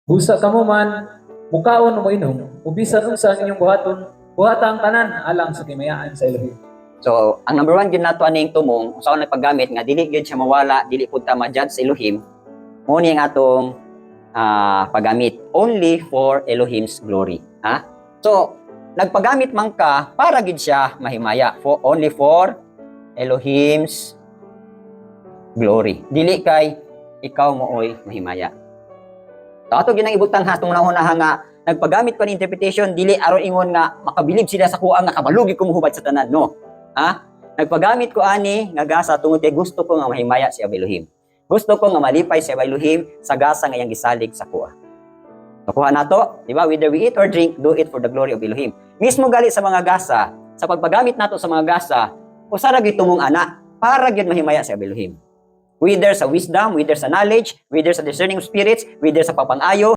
Busa kamo man, mukaon o moinom, o bisan unsa ang inyong buhaton, buhata ang tanan alang sa kahimayaan sa Elohim. So, ang number one gyud nato aning tumong, sa nagpagamit nga dili gyud siya mawala, dili pud ta ma-judge sa Elohim, mo ni ang atong paggamit only for Elohim's glory, ha? So, nagpagamit man ka para gid siya mahimaya, for only for Elohim's glory. Dili kay ikaw mooy mahimaya. So, ato gyud ang ibutang ha tong una nga nagpagamit pa ni interpretation dili aron ingon nga makabilib sila sa kuang nga kabalo gyud ko mohubad sa tanan, no. Ha? Nagpagamit ko ani nga gasa tungod kay gusto ko nga mahimaya si Elohim. Gusto ko nga malipay si Elohim sa gasa nga iyang gisalig sa kuha. Nakuha nato, di ba? Whether we eat or drink, do it for the glory of Elohim. Mismo gali sa mga gasa, sa pagpagamit nato sa mga gasa, usa ra gyud tumong ana para gyud mahimaya si Elohim. Whether sa wisdom, whether sa knowledge, whether sa discerning of spirits, whether sa papangayo,